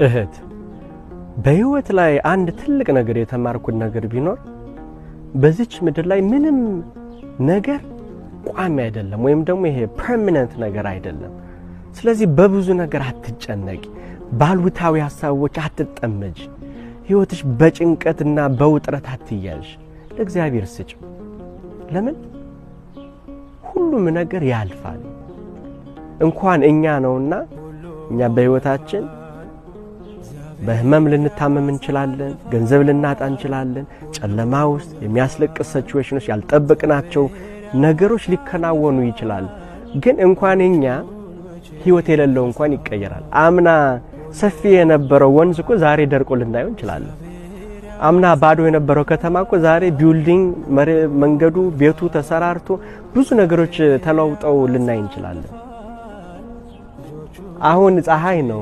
እህት፣ በህይወት ላይ አንድ ትልቅ ነገር የተማርኩት ነገር ቢኖር በዚች ምድር ላይ ምንም ነገር ቋሚ አይደለም፣ ወይም ደግሞ ይሄ permanent ነገር አይደለም። ስለዚህ በብዙ ነገር አትጨነቂ፣ ባሉታዊ ሀሳቦች አትጠመጂ፣ ህይወትሽ በጭንቀትና በውጥረት አትያዥ። ለእግዚአብሔር ስጭው። ለምን? ሁሉም ነገር ያልፋል። እንኳን እኛ ነውና እኛ በህይወታችን በህመም ልንታመም እንችላለን። ገንዘብ ልናጣ እንችላለን። ጨለማ ውስጥ የሚያስለቅስ situation ኖች፣ ያልጠበቅናቸው ነገሮች ሊከናወኑ ይችላል። ግን እንኳን እኛ ህይወት የሌለው እንኳን ይቀየራል። አምና ሰፊ የነበረው ወንዝ እኮ ዛሬ ደርቆ ልናየው እንችላለን። አምና ባዶ የነበረው ከተማ እኮ ዛሬ building፣ መንገዱ፣ ቤቱ ተሰራርቶ ብዙ ነገሮች ተለውጠው ልናይ እንችላለን። አሁን ፀሐይ ነው።